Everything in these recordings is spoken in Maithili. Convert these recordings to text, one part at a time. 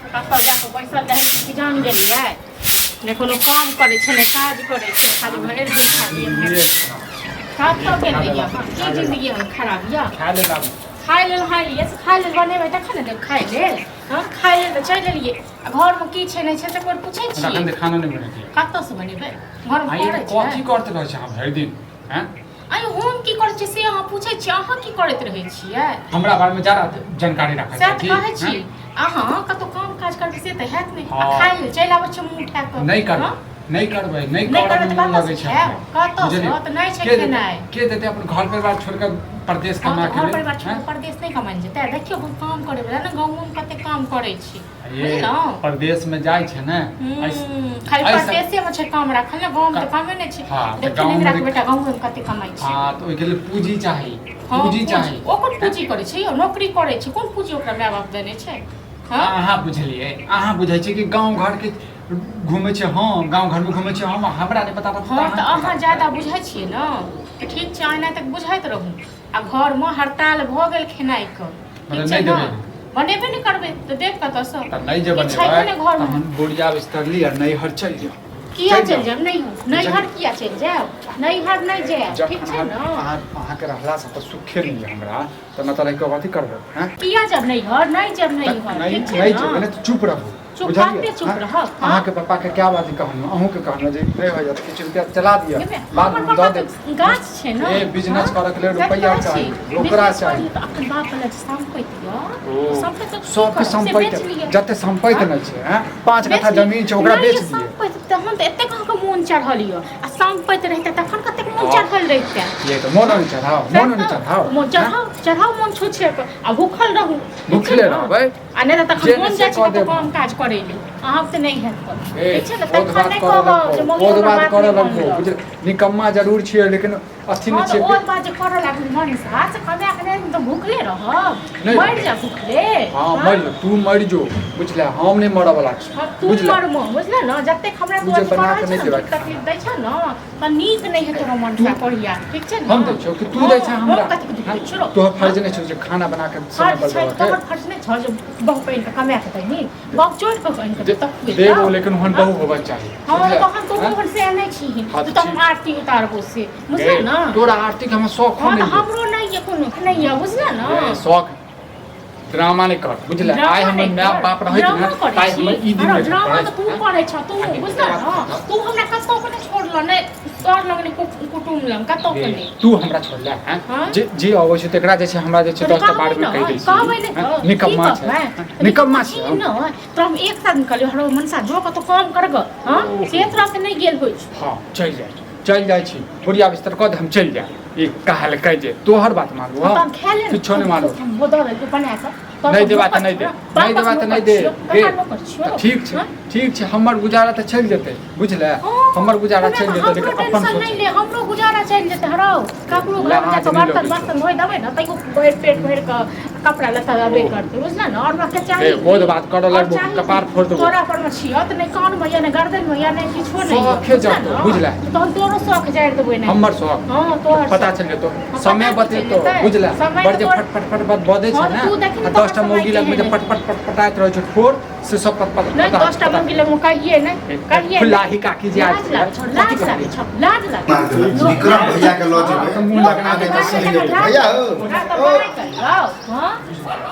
कतऽ जाकऽ बैसल रहै छी कि जान गेलियै नहि कोनो काम करै छै नहि काज करै छै खाली भरि दिन खाली कतऽ गेल रहियै अहाँ की जिंदगी अहाँ खराब यऽ खाय लेल आबू खाय लेल अहाँ एलियै से खाय लेल बनेबै तखन ने देब खाय लेल हँ खाय लेल तऽ चलि एलियै आ घरमे की छै नहि छै से कोइ पूछै हमरा एखन छियै तऽ खाना नहि बनेलियै कतऽसँ बनेबै घरमे आइ करै कथी छै करते रहै छै अहाँ भरि दिन हैं आँय हम की करै छियै से अहाँ पूछै छियै अहाँ की करैत रहै छियै हमरा बारेमे ज्यादा जानकारी राखै सएह तऽ छी कहै छी अहाँ कतहु काम काज करबै से तऽ हैत नहि आ हँ। खाय लेल चलि आबै छियै मुँह उठा कऽ नहि करबै हँ? नहि करबै नहि नहि करबै करबै तऽ मोन कतऽसँ लगै छै खायब? हमरा। कतऽसँ? बुझलियै? तऽ नहि छै के देतै? खेनाइ। के देतै अपन घर परिवार छोड़ि कऽ परदेश हँ कमा तऽ के घर लेल, परिवार छोड़ि हैं? कऽ परदेश नहि कमायल जेतै देखियौ हम काम करै वला ने गाँवोमे कते काम करै छी ये बुझलहुँ परदेश में जाइ छै ने खाली ऐसा- परदेसे में छै काम राखल ने गाँव में तऽ कामे नहि छै हाँ, तऽ देखियौ गाँवमे ने एकरा देख- बेटा गाँव में कते कमाइ छै हाँ तऽ ओहिके लेल पूंजी चाही हाँ, पूंजी चाही ओ कोन पूंजी करै छै यौ नौकरी करै छै कोन पूंजी ओकरा माय बाप देने छै हाँ अहाँ बुझलियै अहाँ बुझै छियै कि गाँव घरके घूमै छै हम गाँव घरमे घूमै छै हम हमरा नहि पता रहत हाँ तऽ अहाँ ज्यादा बुझै छियै ने तऽ ठीक छै अहाँ तक बुझैत रहू आ घरमे हड़ताल भऽ गेल खेनाइके ठीक मतलब छै नहि ने देबै बनेबे नहि करबै तऽ देब कतऽसँ तऽ नहि जे कि छै बनेबै ने घरमे तहन बोरिया बिस्तर लिअ नैहर चलि जाउ किया चलि चलि जायब नहि नैहर किया चलि जायब नैहर नहि जायब जखन ठीक छै ने अहाँ अहाँके रहलासँ तऽ सुखे नहि यऽ हमरा तऽ नहि तऽ रहि कऽ कथी करबै हँ किया जायब नैहर नहि जायब नैहर नहि ठीक छै नहि ने जेबै ने तऽ चुप रहू चुप बुझलियै? कते चुप हँ? रहब, हँ? अहाँके पप्पा के क्या बात कहलहुँ अहूँके कहलहुँ जे नहि होइए तऽ किछु रुपया चला दिअ हेबै, बाद हमर मे दऽ पापा देब तऽ गाछ छै ने ए, बिजनेस हँ? करऽ के लेल सएह रुपैआ कहै छी। चाही, रोकड़ा बिजनेस चाही। करी तऽ अपन बाप वला जे सम्पत्ति यऽ, ओ, सम्पत्ति तऽ की सबके करब? से सम्पत्ति बेच लिअ। जते सम्पत्ति हँ? नहि छै हँ 5 बेच कट्ठा लिअ। जमीन छै ओकरा नहि बेच ये दिअ सम्पत्ति तहन तऽ एतेक अहाँके मोन चढ़ल यऽ आ सम्पत्ति रहितै तखन कतेक मोन हँ। चढ़ल रहितै ये तऽ मोनो नहि चढ़ाओ सएह मोनो नहि तऽ, चढ़ाओ मोन चढ़ाउ चढ़ाउ मोन छुछे कऽ आ भूखल रहू ठीक छै भूखले ने? रहबै आ नहि तऽ तखन जे मोन नहि जाइ से छै कऽ कतौ देब। काम काज करै लेल अहाँ से नहि हैत तऽ ए, ठीक छै ने बहुत तखन बात नहि करऽ कहब जे लगबो मम्मी बहुत हमर बात बात करऽ नहि लगबो मानलक बुझल निकम्मा जरूर छियै लेकिन अथी हँ नहि तऽ छियै ओ बात जे करऽ लागल मन से कमाए कऽ नहि तऽ भूखले रहब नहि मरि जा भूखले हँ मरि जो तू मरि जो बुझले हम नहि मरऽ वाला छी हँ तू बुझले मरमो बुझले ने जतेक हमरा तू तू जे अथी बना करै कऽ छै नहि ने देबै दुख तकलीफ दै छै ने तऽ नीक नहि हेतौ हमर मनसा कोढ़िया ठीक छै ने हम दै छियौ कि तू दै छै हमरा हम कथी के दुख दै छियौ तोहर फर्ज नहि छौ जे खाना बना के समय फर्ज पर छै देबऽ तोहर फर्ज नहि छौ जे बहु पानि कऽ कमा कऽ दैनी बहु चोरि कऽ आनि कऽ के तब देबो लेकिन ओहन बहु होबऽ चाही हँ बुझले? तहन तू हँ? ओहन से नहि छीही हँ, तू तऽ तऽ हम आरती उतारबो से बुझले गे, ने तोरा आरती के हमरा शौक हँ नहि तऽ हमरो नहि यऽ कोनो नहि यऽ बुझले ने ये, शौक ड्रामा नहि कर बुझले ड्रामा आइ हमर नहि माय कर। बाप रहैत ड्रामा ने करै ताइ छी। हमर ई दिन हँ, नहि ड्रामा तऽ तू करै छह तू आगे बुझल बात ने तू हमरा कतौ के नहि छोड़ल नहि सर लग नहि कुटुम्ब लग कतौ के नहि तू हमरा छोड़ले हैं हाँ? जे जे अबै छै तेकरा जे छै हमरा जे छै तऽ 10 टा बार कहबै मे कहि ने दै कहबै छी ने हैं? तऽ निकम्मा की छै कहबै? हैं? निकम्मा छै छी ने तोरा हम एक साथ निकलियो हरो मनसा जो कतौ काम करग हँ से तोरा से नहि गेल होइ छौ हँ चलि जाइ चलि जाइ छी बुढ़िया बिस्तर कऽ दे हम चलि जाय ई कहलकै जे तोहर बात मानबो हम तऽ खा ले किछो नहि मानबो हम दऽ देलकै बना कऽ नहि देबा तऽ नहि दे नहि देबा तऽ नहि दे गे दे ठीक छै ठीक छै हमर गुजारा तऽ चलि जेतै बुझले हमर गुजारा चलि जेतै लेकिन अपन टेंशन नहि ले हमरो गुजारा चलि जेतै हरौ ककरो घर लाज जाकऽ नहि बर्तन लगै छौ। बासन धोइ देबै ने तैयो भरि पेट भरि कऽ कपड़ा लत्ता देबे करतै बुझले ने आओर के चाही ए, बोध बात करऽ आओर लगबो, चाही कपार फोड़ देबो। तोरा पर मे छियौ तऽ नहि कान मे या नहि गर्दन मे या नहि किछो नहि शौखे बुझले जरतौ, ने? बुझले। तहन तोरो शौख जारि देबै ने हमर शौख हँ तोहर पता शौख। चलि जेतौ हँ, समय पता चलि बतेतौ जेतै। बुझले समय बड़ तऽ जे तोहर फट फट फट फट बजै हँ, छै तऽ ने तू देखी ने आ तोहर 10 टा समय मौगी लगमे जे केहन पट पट पट पटाइत रहै छै ठोर से सब पत पत नहि पता 10 टा पता मौगी लगमे कहिए नहि कहिए फुलाही काकी जे आयल लाज लागै छौ लाज लागै छौ लाज लागै मार देलक। विक्रम भैया के लऽ जेबै मुँह लगा आगे तऽ सही हेतै। भैया हो छौ हँ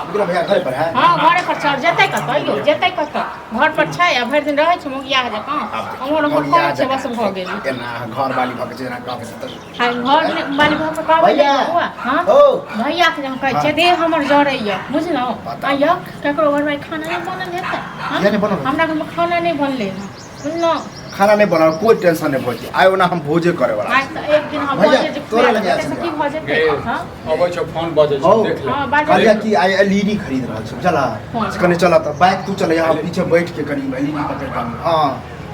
विक्रम भैया घर पर है हँ घरे पर चल जेतै कतऽ यौ जेतै कतऽ घर पर छै आ भरि दिन रहै छै मौगिया जकाँ ओम्हर ओम्हर मौगिया करै छै बस जकाँ। भऽ गेल एना घर वाली भऽ के जेना कहबै तऽ आ घर ने वाली भऽ कऽ कहबै भैया ने बौआ हँ हो भैया के जे हम कहै छियै देह हमर जरैया बुझलहुँ पता। आ यौ ककरो घरमे खाना नहि बनल हेतै हँ? किया नहि बनल हेतै? हमरा घरमे खाना नहि बनलै हँ बुझलहुँ खाना नहि बनल कोई टेंशन नहि भौजी आइ ओना हम भोजे करे वाला आइ तऽ एक दिन हम भैया, भऽ जे तोरा खुआ लग देबै आयल से की भऽ जेतै गे, हँ अबै छौ फोन बजै छौ हौ। देख ले हँ बाजू कहलियै कि आइ एलईडी खरीद रहल छी बुझला हँ। से कनि चलऽ तऽ बाइक तू चलैया हम पीछे बैठ के कनि एलईडी पकड़ि कऽ आनू। हँ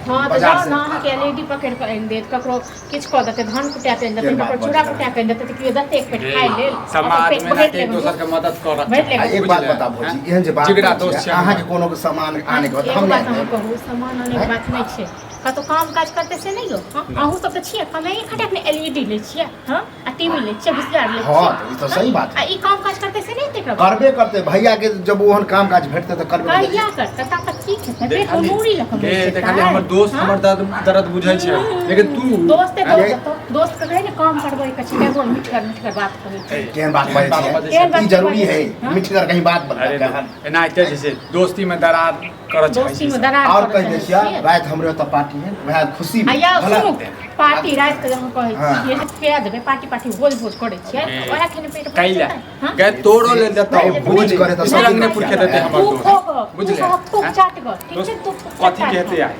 हँ तऽ बाजार जाउ से ने अहाँके एलईडी पकड़ि कऽ आनि देत ककरो किछु कऽ देतै धान कुटा कऽ आनि देतै केहन बात ककरो चूड़ा बजै कुटा कऽ आनि देतै तऽ केओ देतै एक पेट खाय लेल अपन समाज पेट मे भरि एक लेबै दोसर के मदद करऽ भरि आ लेबै एक बात बता भौजी एहन जे बात जिगरा करै दोस्त छियै, छै अहाँके हमर। कोनो सामान आने के होत एगो हम बात नहि अहाँ आनब। कहू सामान आनैके बात नहि छै कतहु काम काज करतै से नहि यौ हँ अहूँ सब तऽ छियै कमाइए खटा कऽ एलईडी लै छियै हँ आ टीवी लै छियै वीसीआर लै हँ, छियै तऽ ई तऽ सही बात आ ई काम काज करतै से नहि हेतै एकरा करबे करतै भैया के जब ओहन काम काज भेटतै तऽ करबे करतै। कहिया करतै ता तक की खेतै? पेट में मूड़ी लऽ कऽ मरि ए जेतै। देखली हमर दोस्त हाँ? हमर दर्द दर्द बुझै छै, लेकिन तू दोस्ते हैं? दोस्त तो दोस्त के कहे ने काम करबै के छै, एगो मिठगर मिठगर बात कहै छै। केहन बात केहन बजै बात छै? बजै केहन बात ई जरूरी है? हाँ? मिठगर कहीं बात अरे बता। एनाहिते जे छै दोस्ती में दरार करऽ चाहै दोस्ती छै में दरार और करऽ कह दै चाहै छियै छियै। राति हमरे ओतऽ पार्टी है, वएह खुशी में आ यौ भला सुनू, पार्टी राति के हम कहै हाँ। छियै जे खुआ देबै, पार्टी पार्टी भोज भोज करै छियै, ए, ओएह खेने पेट भरि कैला जेतै? हाँ? गए तोरो ले देतौ। नहीं, भोज करे तऽ सब रंग ने दिन पुरखे देते हमर तू दोस्त। खो गो, तू बुझले? सब थूक हैं? चाट गो, ठीक छै? दोस्त तू थूक कथी चाट के हेतै गो। आइ?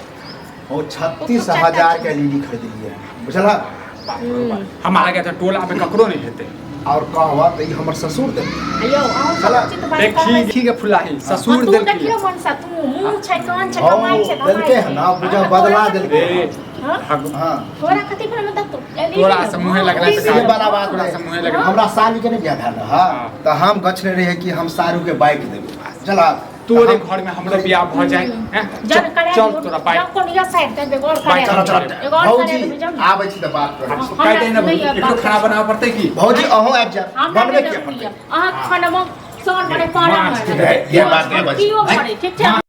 ओ 36,000 के एलईडी खरीदलियै, बुझलह? बाप रे बाप। हमारा के तऽ टोला में ककरो नहीं हेतै। और कहबह तऽ ई हमर ससुर देलकै। आ यौ अहूँ सब चला, उचित बात देखी कहबै। घी के फुलाही हाँ, ससुर तू देलकै। देखियो मनसा, तू मुँह छै, कान छै, हौ, कमाइ छै, धमाइ देलकै छै। हन, आब बुझा हाँ, बदला तोरा देलकै। ए हाँ? हाँ। तोरा कथी पर में दत्तो? तोरा से मुँहे लगलै तऽ से वाला बात तोरा नहि। से मुँहे लगलै। हमरा साली के नहि बियाह भेल रहै, हाँ। तऽ हम गछने रहियै कि हम सारू के बाइक देबै, बुझलह? तोरे तऽ हम- घर में हमरो बियाह भऽ जाए हैं? जन चल करा चल दियौ, तोरा बाइक जँ कोनो यो साइड देबै, एगो और करा बाइक चलो देबै। चलो एगो और करा भौजी देबै, जाउ ने। आबै छी तऽ बात करै छी। हमरा काटि दे ने नहि भौजी, अब एकरो बात खाना बनाबऽ पड़तै की? भौजी अहूँ आबि जायब, हमरा बनबै नहि किया जरूरी पड़तै? यऽ। अहाँके खानामे सर मरे पारा माछ मरे। ये बात नहि बजै। कियो मरे, ठीक छै?